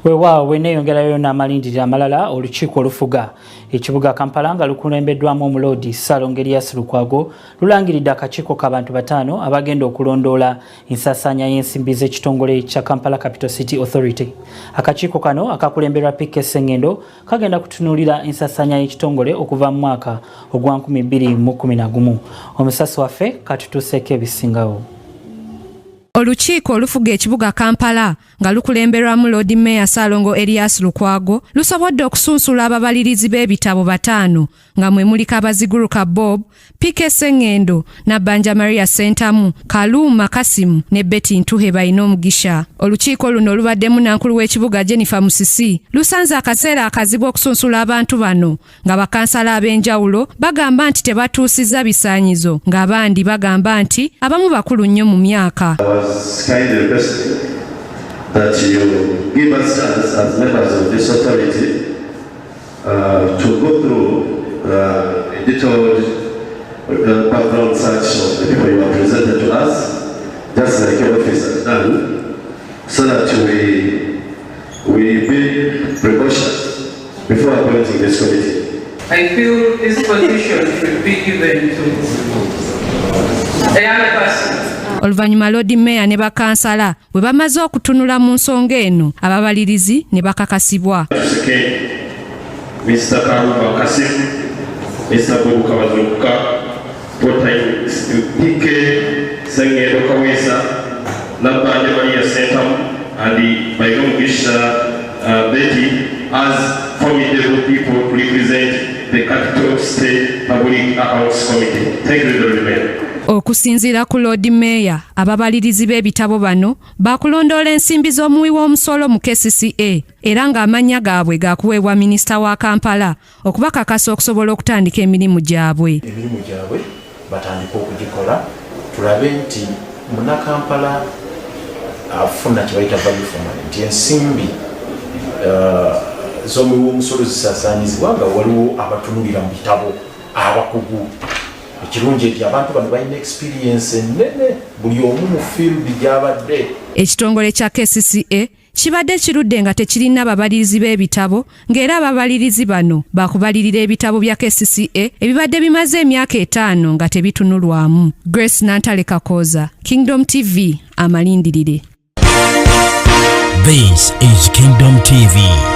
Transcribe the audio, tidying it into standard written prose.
Weewaawo, bwe n'amalindirira amalala, olukiiko olufuga ekibuga Kampala nga lukulembeddwamu omuloodi Ssalongo Erias Lukwago lulangiridde akakiiko k'abantu bataano abagenda okulondoola ensaasaanya y'ensimbi z'ekitongole kya Kampala Capital City Authority. Akakiiko kano akakulemberwa PK Sengendo kagenda kutunuulira ensaasaanya y'ekitongole okuva mu mwaka ogwa 2011. Omusasi waffe katutuuseeko ebisingawo. Olukiiko olufuga ekibuga Kampala nga lukulemberwamu Lord Mayor Ssalongo Erias Lukwago lusobodde okusunsula ababalirizi b'ebitabo bataano, nga mwe muli Kabaziguruka Bob, PK Sengendo, Nabbanja Maria Sentamu, Kaluuma Kasimu ne Betty Ntuhe Balina Omugisha. Olukiiko luno olubaddemu nankulu w'ekibuga Jennifer Musisi lusanze akaseera akazibu okusunsula abantu bano, nga bakansala ab'enjawulo bagamba nti tebatuusizza bisaanyizo, ng'abandi bagamba nti abamu bakulu nnyo mu myaka. That you give us chance as members of this authority to go through a detailed background search of the people you have presented to us, just like your office has done, so that we be precautious before appointing this committee. I feel this position should be given to a young person. Oluvannyuma Lord Mayor ne bakansala bwe bamaze okutunula mu nsonga eno, ababalirizi ne bakakasibwa. Mr. Karuma Kasim, Mr. Bobu Kabazuka, PK Sengendo Kawesa, Nabbanja Maria Sentamu, and Bainomugisha Betty as formidable people to represent the Capital State Public Accounts Committee. Thank you, Lord Mayor. Okusinziira ku Lord Mayor, ababalirizi b'ebitabo bano bakulondoola ensimbi z'omuwi w'omusolo mu KCCA, era ng'amannya gaabwe gakuweebwa minisita wa Kampala okubakakasa okusobola okutandika emirimu gyabwe. Emirimu gyabwe batandike okugikola, tulabe nti Munnakampala afuna kye bayita value for money, nti ensimbi z'omuwi w'omusolo zisaasaanyizibwa nga waliwo abatunulira mu bitabo abakugu. Ekirungi nti abantu bano balina experience ennene, buli omu mu field gy'abadde. Ekitongole kya KCCA kibadde kirudde nga tekirina babalirizi b'ebitabo, ng'era ababalirizi bano bakubalirira ebitabo bya KCCA ebibadde bimaze emyaka 5 nga tebitunulwamu. Grace Nantale Kakooza, Kingdom TV, amalindirire. This is Kingdom TV.